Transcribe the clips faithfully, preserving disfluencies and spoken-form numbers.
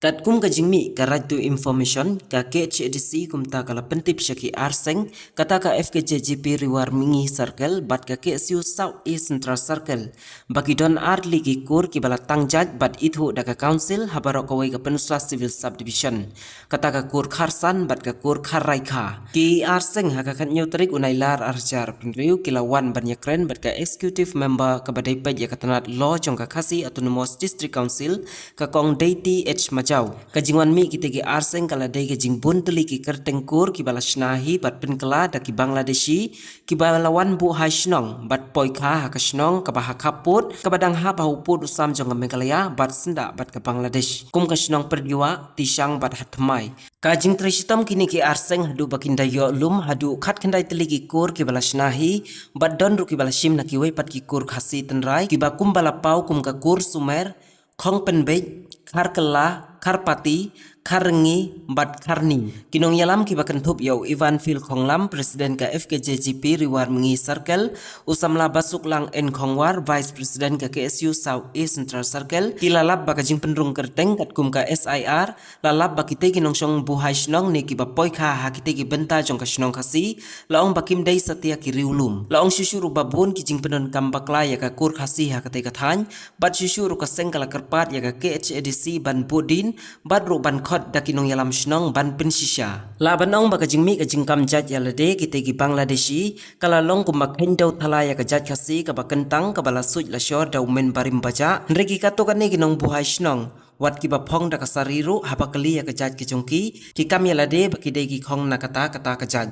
Katkum ka jingmih ka Right to Information, ka K H A D C kumta ka la pyntip sha ki ar seng, kata ka F K J G P Riwar Mingi Circle bad ka K S U South East Central Circle, ba ki don ar tylli ki kur kiba la tang jait bad ithuh da ka Council ha baroh kawei ka Pynursla Civil Subdivision, kata ka kur Kharsan bad ka kur Kharraikha. Ki ar seng ha ka khathynñiew tarik u Nailar ar hajar arphew hynriew ki la wan ban ïakren bad ka Executive Member kaba dei peit ïa ka tnat Law jong ka Khasi Autonomous District Council, ka Kong Deiti H Majaw. Ka jingwan mih kita ki ar seng ka la dei ka jingbun tylli ki kyrteng kur kiba la shna hi bad pynkylla da ki Bangladeshi kiba la wan buh ha shnong bad poi kha ha ka shnong kaba ha khappud, kaba dang hap ha u pud u sam jong ka Meghalaya bad syndah bad ka Bangladesh, kum ka shnong Pyrdiwah, Tishang bad Hatmai. Ka jingtrei shitom kine ki ar seng haduh ba kin da ïoh lum haduh khatkhyndai tylli ki kur kiba la shna hi, bad don ruh kiba la shim na kiwei pat ki kur Khasi tynrai kiba kumba la paw kum ka kur Sumer, Khongpynbeit, Kharkylla, Kharpati, Kharrngi bad Kharni. Ki nongïalam kiba kynthup ïa u Ivanfield Khonglam, President ka F K J G P Riwar Mingi Circle, u samla Basuklang N Khongwar, Vice President ka K S U South East Central Circle, ki la lap ba ka jingpynrung kyrteng katkum ka S I R la lap ba kitei ki nongshong buhai shnong ne kiba poi kha ha kitei ki bynta jong ka shnong Khasi, la ong ba kim dei satia ki riewlum. La ong shuh shuh ruh ba bun ki jingpyndonkam bakla ïa ka kur Khasi ha katei ka thaiñ, bad shuh shuh ruh ka seng ka la kyrpad ïa ka K H A D C ban buddien bad ruh ban khot da ki nongïalam shnong ban pynshisha. Lah ban ong ba ka jingmih ka jingkam jait ïa lade kitei ki Bangladeshi ka la long kumba kheiñ dew thala ïa ka jait Khasi kaba kyntang kaba la suit la shor da u mynbarim bajah. Hynrei ki katto katne ki nongbuhai shnong, wat kiba phong da ka sari ruh, haba kylli ïa ka jait ka jong ki, ki kam ïa lade ba ki dei ki khong na kata kata ka jait.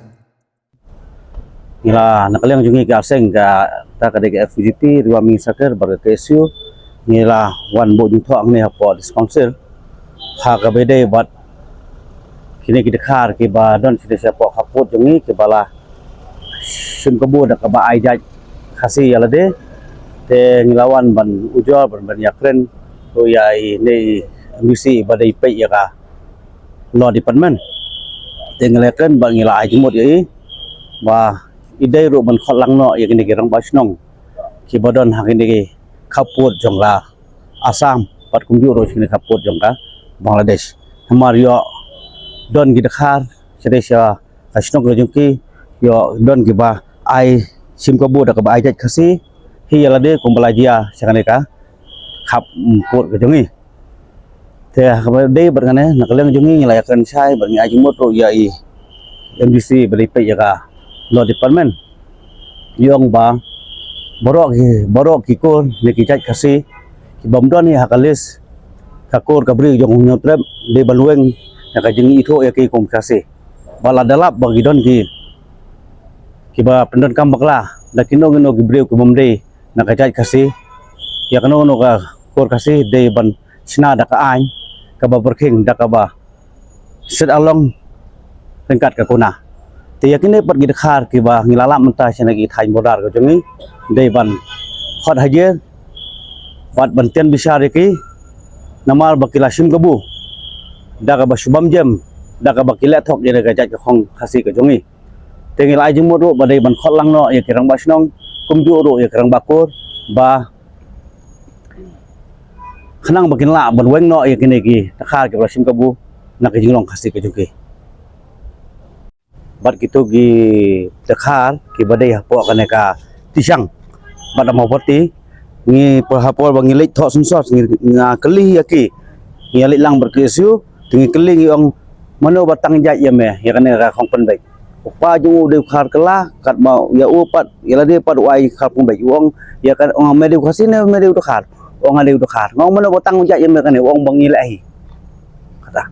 Ngi la, na ka liang jong ngi ki ar seng, kata ka dei ka F K J P Riwar Mingi Circle bad ka K S U, ngi la wan buh jingthoh hangne hapoh District Council ha kaba ïadei bad kine ki dkhar kiba don shane shapoh khappud jong ngi kiba la shim kabu da kaba ai jait Khasi ïa lade. Te ngi la wan ban ujor ban, ban ïakren ruh ïa i ne i M D C ba dei peit ïa ka Law Department. Te ngi la ïakren bad ngi la ai jingmut ïa i ba i dei ruh ban khot lang noh ïa kine ki rangbah shnong kiba don ha kine ki khappud jong ka Assam bad kumjuh ruh kine khappud jong ka Bangladesh. Namar ïoh don ki dkhar sha dei sha ka shnong ka jong ki, ïoh don kiba ai shim kabu da kaba ai jait Khasi hi ïa lade kumba la jia sha kane ka khappud ka jong ngi. Te ha kaba dei bad kane, na ka liang jong ngi ngi la ïakren shai bad ngi ai jingmut ruh ïa i M D C ba dei peit ïa ka Law Department. Ïa ong ba baroh ki, baroh ki kur ne ki jait Khasi kibym don hi ha ka list ka kur ka bri jong u Hynñiewtrep dei ban weng na ka jingithuh ïa ki kum Khasi. Ba la da lap ba ki don ki, kiba pyndonkam bakla da kino kino ki briew kibym dei na ka jait Khasi. Ïa kano kano ka kur Khasi dei ban shna da ka aiñ kaba pyrkhing da kaba shet along ryngkat ka kuna. Te ïa kine pat ki dkhar kiba ngi la lap mynta shane ki thaiñ border ka jong ngi dei ban khot hajier bad ban tian bishar ïa ki namar ba ki la shim kabu da kaba shu bam jem, da kaba ki leh thok ïa ka jait ka khong Khasi ka jong ngi. Te ngi la ai jingmut ruh ba dei ban khot lang noh ïa ki rangbah shnong kumjuh ruh ïa ki rangbah kur ba khnang ba kin lah ban weng noh ïa kine ki dkhar kiba la shim kabu na ka jinglong Khasi ka jong ki. Bad kito ki dkhar kiba dei hapoh kane ka Tishang bad Amaparty, ngi por ha por ba ngi leit thoh census ngi, nga kylli ïa ki, ngi ïa leit lang bad ki K S U, te ngi kylli ngi ong mano ba tang jait ïa me ïa kane ka Khongpynbeit. U kpa jong u dei u Kharkylla, katba ïa u pat ïa lade pat u ai Kharpynbeit, u ong ïa ka, ong me dei u Khasi ne me dei u dkhar. U ong nga dei u dkhar. Nga ong mano ba tang jait ïa me kane, u ong ba ngi leh hi. Kata.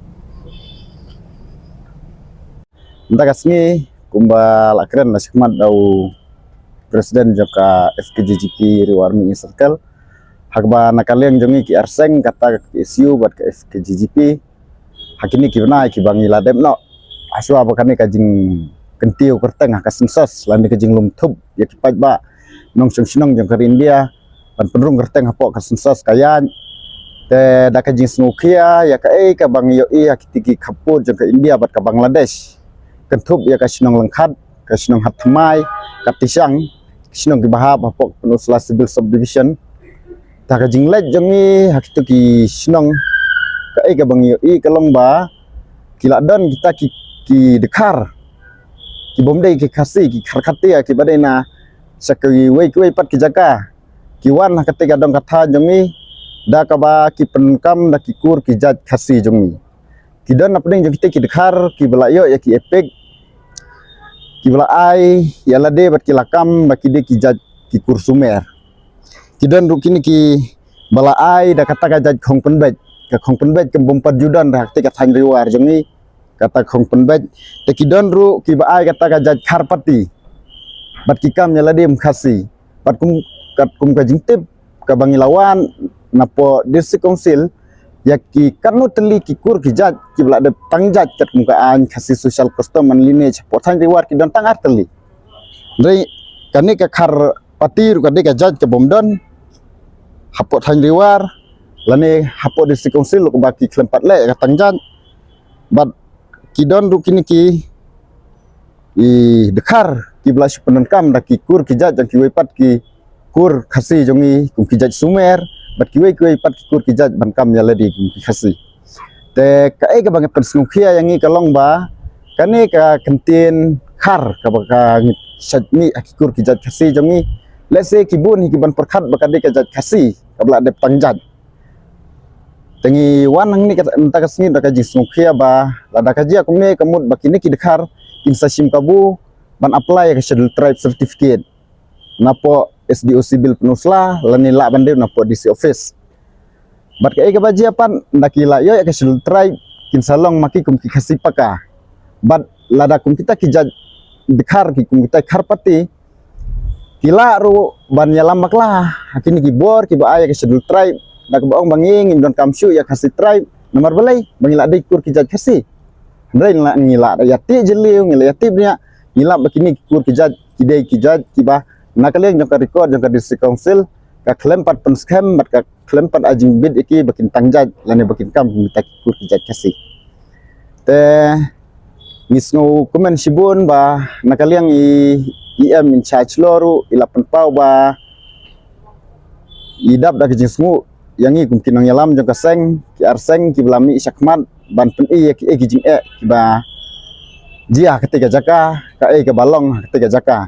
Mynta ka sngi kumba la kren la shikmat da u President jong ka F K J G P Riwar Mingi Circle, ha kaba na ka liang jong ngi ki ar seng, kata ka K S U bad ka F K J G P, ha kine ki bnai kiba ngi la dep noh, ha shuwa ba kane ka jingkyntiew kyrteng ha ka census lane ka jinglum thup ïa ki paidbah nongshong shnong jong ka ri India ban pynrung kyrteng hapoh ka census ka ïaid. Te da ka jingsngewkhia ïa kaei kaba ngi ïohi ha kiti ki khappud jong ka India bad ka Bangladesh, kynthup ïa ka shnong Lyngkhat, ka shnong Hatthymmai, ka Tishang, shnong kiba hap hapoh Pynursla Civil Subdivision. Te ka jingleit jong ngi ha kito ki shnong kaei kaba ngi ïohi ka long ba ki la don kita ki, ki dkhar, ki bym dei ki Khasi, ki kharkhatia kiba dei na sha kiwei kiwei pat ki jaka, ki wan ha kata ka dong ka thaiñ jong ngi da kaba ki pyndonkam da ki kur ki jait Khasi jong ngi. Ki don na pdeng jong kita ki dkhar kiba la ïoh ïa ki EPIC, kiba la ai ïa lade bad ki la kam ba ki dei ki jait ki kur Sumer. Ki don ruh kine kiba la ai da kata ka jait khong pynbeit. Ka khong pynbeit kam bym pat ju don ha kata ka thaiñ Ri War jong ngi, kata khong pynbeit. Te ki don ruh kiba ai kata ka jait Kharpati bad ki kam ïa lade kum Khasi. Bad kum, katkum ka jingtip kaba ngi la wan napoh District Council, ïa ki katno tylli ki kur ki jait kiba la dep tang jait katkum ka aiñ Khasi Social Custom and Lineage, hapoh thaiñ Ri War ki don tang ar tylli. Hynrei kane ka Kharpati ruh ka dei ka jait ka bym don hapoh thaiñ Ri War lane hapoh District Council ruh kaba ki khlem pat leh ïa ka tang jait. Bad ki don ruh kine ki, i, dkhar kiba la shu pyndonkam da ki kur ki jait jong kiwei pat ki kur Khasi jong ngi kum ki jait Sumer bad kiwei kiwei pat ki kur ki jait ban kam ïa lade kum ki Khasi. Te kaei kaba nga pynsngewkhia ïa ngi ka long ba kane ka kyntien khar kaba ka ngi shait mih ha ki kur ki jait Khasi jong ngi, lehse ki bun hi ki ban pyrkhat ba ka dei ka jait Khasi kaba la dep tang jait. Te ngi wan hangne ka, mynta ka sngi da ka jingsngewkhia ba lada ka jia kumne ka mut ba kine ki dkhar kin sa shim kabu ban apply ïa ka Scheduled Tribe certificate napoh S D O Civil Pynursla lane lah ban dei napoh D C office. Bad kaei kaba jia pat, da ki la ïoh ïa ka Scheduled Tribe kin sa long ma ki kum ki Khasi paka. Bad lada kum kita ki jait dkhar ki kum kita Kharpati, ki lah ruh ban ïalam bakla ha kine ki bor kiba ai ïa ka Scheduled Tribe da kaba ong ba ngi ngim donkam shuh ïa Khasi Tribe, namar balei? Ba ngi la dei kur ki jait Khasi. Hynrei ngi la, ngi la ïa tih jylliew, ngi la ïa tih bniah, ngi lap ba kine ki kur ki jait ki dei ki jait kiba na ka liang jong ka record jong ka District Council ka khlem pat pynskhem bad ka khlem pat ai jingbit ïa ki ba kin tang jait lane ba kin kam kum kita ki kur ki jait Khasi. Te ngi sngewkmen shibun ba na ka liang i EM in charge law ruh i la pynpaw ba i dap da ka jingsngew ïa ngi kum ki nongïalam jong ka seng, ki ar seng kiba la mih shakhmat ban pyni ïa kiei ki jingeh kiba jia ha kata ka jaka, kaei kaba long ha kata ka jaka.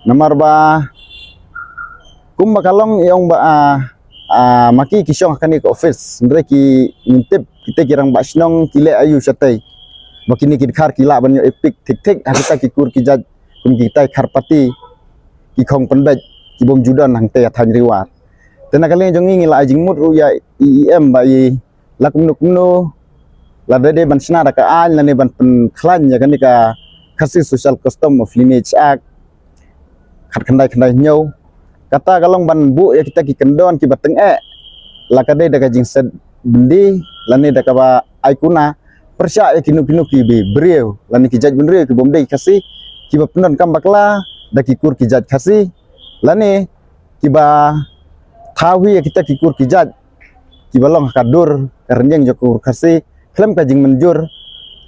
Namar ba kumba ka long i ong ba, ah, ah, ma ki ki shong ha kane ka office, hynrei ki ngim tip kita ki rangbah shnong ki leh aïu shatei ba kine ki dkhar ki lah ban ïoh EPIC thik thik ha kita ki kur ki jait kum kita Kharpati, ki khong pynbeit ki bym ju don hangta ha thaiñ Ri War. Te na ka liang jong ngi ngi la ai jingmut ruh ïa i EM ba i la kumno kumno, lada dei ban shna da ka aiñ lane ban pynkhlaiñ ïa kane ka Khasi Social Custom of Lineage Act khatkhyndai khyndai hynñiew. Kata ka long ban buh ïa kita ki kyndon kiba tyngeh, la ka dei da ka jingset byndi lane da kaba ai kuna pyrshah ïa kino kino ki briew lane ki jait bynriew ki bym dei Khasi kiba pyndonkam bakla da ki kur ki jait Khasi lane kiba thaw hi ïa kita ki kur ki jait kiba long ha ka dur ka rynïeng jong ka kur Khasi khlem ka jingmynjur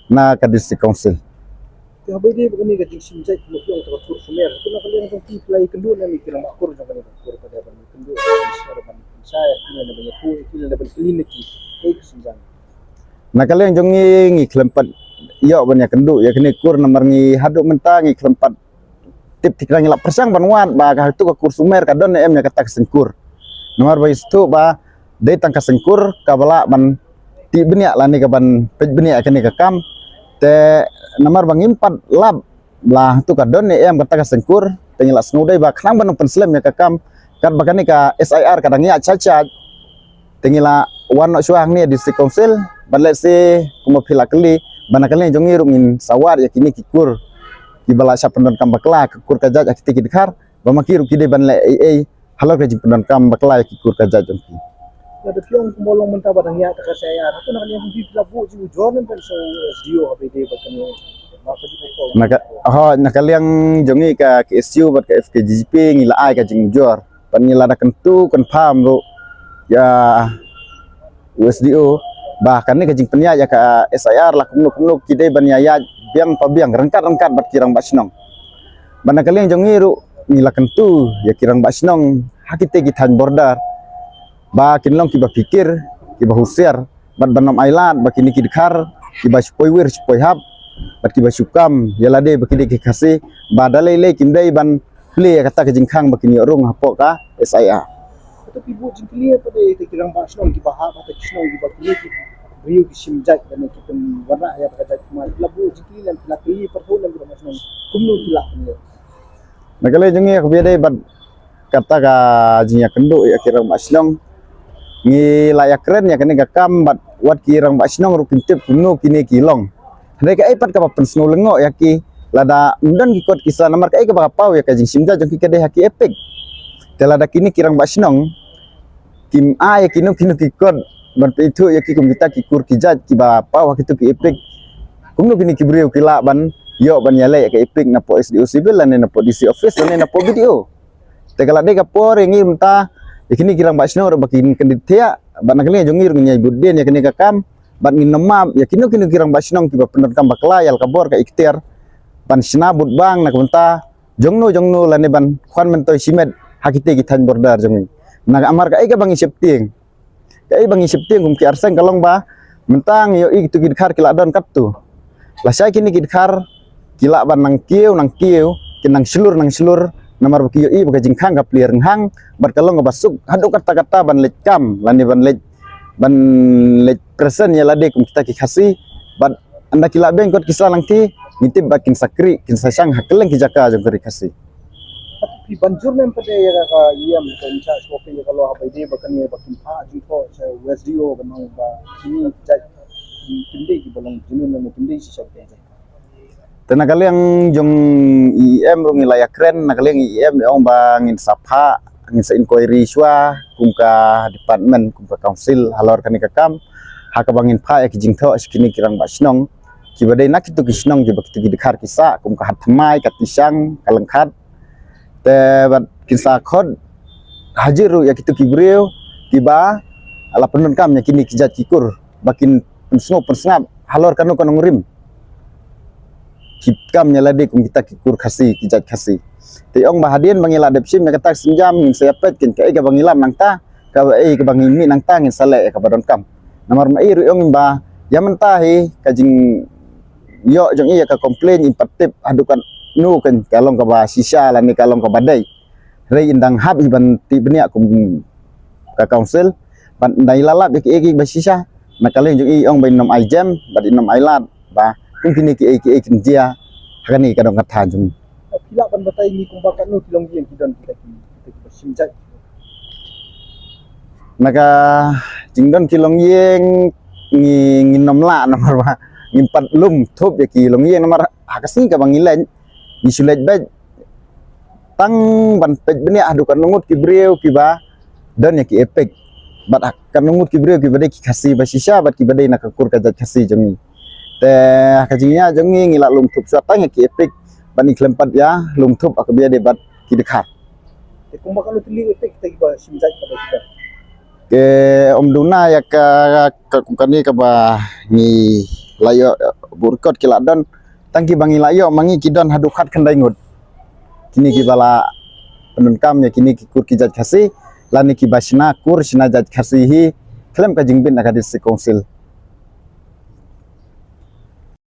na ka District Council. Te haba ïadei bad kane ka jingshim jait ka muthlong ka tur Sumer, kane ka liang jong ki phi la ïakynduh ne em ïa ki rangbah kur jong kane ka kur, ka dei ban ïakynduh ban share ban share ïa ki ne ban ïathuh ïa ki ne ban kylli ïa ki, kaei ka sienjam? Na ka liang jong ngi ngi khlem pat ïoh ban ïakynduh ïa kane ka kur namar ngi haduh mynta ngi khlem pat tip thik, ngi la pyrshang ban wad ba katu ka kur Sumer ka don ne em ïa kata ka seng kur. Namar ba i sngewthuh ba dei tang ka seng kur kaba lah ban tih bniah lane ka ban peit bniah ïa kane ka kam. Te namar ba ngim pat lap ba katu ka don ne em kata ka seng kur, te ngi la sngewdei ba khnang ban pynslem ïa ka kam katba kane ka S I R ka dang ïaid shaid shaid. Te ngi la wan noh shuwa hangne District Council ban lehse kumba phi la kylli, ba na ka liang jong ngi ruh ngin sa wad ïa kine ki kur kiba la shah pyndonkam bakla ka kur ka jait ha kita ki dkhar, ba ma ki ruh ki dei ban leh ei ei halor ka jingpyndonkam bakla ïa ki kur ka jait jong ki. Lada phi ong kumba long mynta ba dang ïaid da ka S I R, hato na ka liang jong phi phi la buh jingujor ne em bad sa u S D O haba ïadei bad kane, ba ka jingujor? Na ka, ho, na ka liang jong ngi ka K S U bad ka F K J G P ngi la ai ka jingujor. Bad ngi la da kyntu kynpham ruh ïa u S D O ba kane ka jingpynïaid ïa ka S I R la kumno kumno ki dei ban ïaid biang pa biang, ryngkat ryngkat bad ki rangbah shnong. Bad na ka liang jong ngi ruh ngi la kyntu ïa ki rangbah shnong ha kita ki thaiñ border ba kin long kiba phikir, kiba husiar, bad ban ym ailad ba kine ki dkhar kiba shu poi wir shu poi hap bad kiba shu kam ïa lade ba ki dei ki Khasi, ba da lei lei kim dei ban plie ïa kata ka jingkhang ba kin ïoh rung hapoh ka S I R. Kata ki buh jingkylli pat de ki rangbah shnong kiba hap ha kata ki shnong kiba kine ki briew ki shim jait lane ki pynwanrah ïa kata ka jait, kumno ki la buh jingkylli ne ki la kylli pat ne ki rangbah shnong kumno ki la kylli. Na ka liang jong ngi ïa kaba ïadei bad kata ka jingïakynduh ïa ki rangbah shnong, ngi la ïakren ïa kane ka kam bad wat ki rangbah shnong ruh kim tip kumno kine ki long. Hynrei kaei pat kaba pynsngew lyngngoh ïa ki, lada ym don ki kot ki sa, namar kaei kaba ka paw ïa ka jingshim jait jong ki ka dei ha ki EPIC. Te lada kine ki rangbah shnong kim ai ïa kino kino ki kot ban pynithuh ïa ki kum kita ki kur ki jait kiba paw ha kito ki EPIC, kumno kine ki briew ki lah ban ïoh ban ïaleh ïa ka EPIC napoh S D O Civil lane napoh D C office lane napoh B D O? Te ka la dei ka por ïa ngi mynta ïa kine ki rangbah shnong ruh ba kin kyndit thiah, bad na ka liang jong ngi ruh ngin ïai bud dien ïa kane ka kam bad ngin nym map ïa kino kino ki rangbah shnong kiba pyndonkam bakla ïa la ka bor ka iktiar ban shna vote bank na ka bynta jongno jongno lane ban khwan myntoi shimet ha kite ki thaiñ border jong ngi. Namar kaei kaba ngi sheptieng, kaei ba ngi sheptieng kum ki arseng ka long ba mynta ngi ïohi kito ki dkhar ki la don katto. Lashai kine ki dkhar ki lah ban nang kiew nang kiew, ki nang shlur nang shlur, namar ba ki ïohi ba ka jingkhang ka plie rynghang bad ka long kaba suk haduh katta katta ban leit kam lane ban leit, ban leit present ïa lade kum kita ki Khasi. Bad ynda ki la beng kot ki sa lang ki, ngi tip ba kin sa kri kin sa shang ha kylleng ki jaka jong ka ri Khasi. Ki ban jur nem pat ïa ka E M ka in charge ko ïa ka lo ha bai de ba kane ba kin pha jingthoh sha S D O ba nang ba kini jait kim dei ki ba long jingim ne kim dei shisha. Te na ka liang jong E M ruh ngi la ïakren, na ka liang E M ong ba ngin sa pha, ngin sa inquiry shuwa kum ka department kum ka council halor kane ka kam. Ha kaba ngin pha ïa ki jingthoh sha kine ki rangbah shnong kiba dei na kito ki shnong kiba kito ki dkhar ki sah kum ka Hatthymmai, ka Tishang, ka Lyngkhat. Te bad kin sa khot hajir ruh ïa kito ki briew kiba la pyndonkam ïa kine ki jait ki kur ba kin pynsngew pynsngap halor kano kano rim ki kam ïa lade kum kita ki kur Khasi ki jait Khasi. Te ong ba hadien ba ngi la dep shim ïa kata ka sienjam ngin sa ïa peit kin kaei kaba ngi lam nangta, kaei kaba ngi mih nangta ngin sa leh ïa kaba donkam. Namar ma i ruh ong ba ïa mynta hi ka jingïoh jong i ïa ka complain im pat tip haduh katno kan ka long kaba shisha lane ka long kaba dei. Hynrei in dang hap hi ban tip bniah kum ka council ban dei la lap ïa kiei kiei ba shisha. Na ka liang jong i ong ba in nym ai jem bad in nym ai lad ba kum kine kiei kiei kin jia ha kane ka dong ka thaiñ jong i. Ki lah ban batai ngi kumba katno ki longïing ki don kita ki, kita ki ba shim jait. Na ka jingdon ki longïing ngi, ngin nym lah namar ba ngim pat lum thup ïa ki longïing namar ha ka sngi kaba ngi leit ngi shu leit beit tang ban peit bniah haduh katno ngut ki briew kiba don ïa ki EPIC bad ha katno ngut ki briew kiba dei ki Khasi ba shisha bad kiba dei na ka kur ka jait Khasi jong ngi. Te ha ka jingïa jong ngi ngi la lum thup shuwa tang ïa ki EPIC bad ngi khlem pat ïa lum thup ha kaba ïadei bad ki dkhar. Te kumba katno tylli EPIC kita kiba shim jait pat kita? Ke ym duna ïa ka, ka kum kane kaba ngi la ïoh buh record ki la don. Tang kiba ngi la ïoh ma ngi ki don haduh khatkhyndai ngut. Kine kiba la pyndonkam ïa kine ki kur ki jait Khasi lane kiba shna kur shna jait Khasi hi khlem ka jingbit na ka District Council.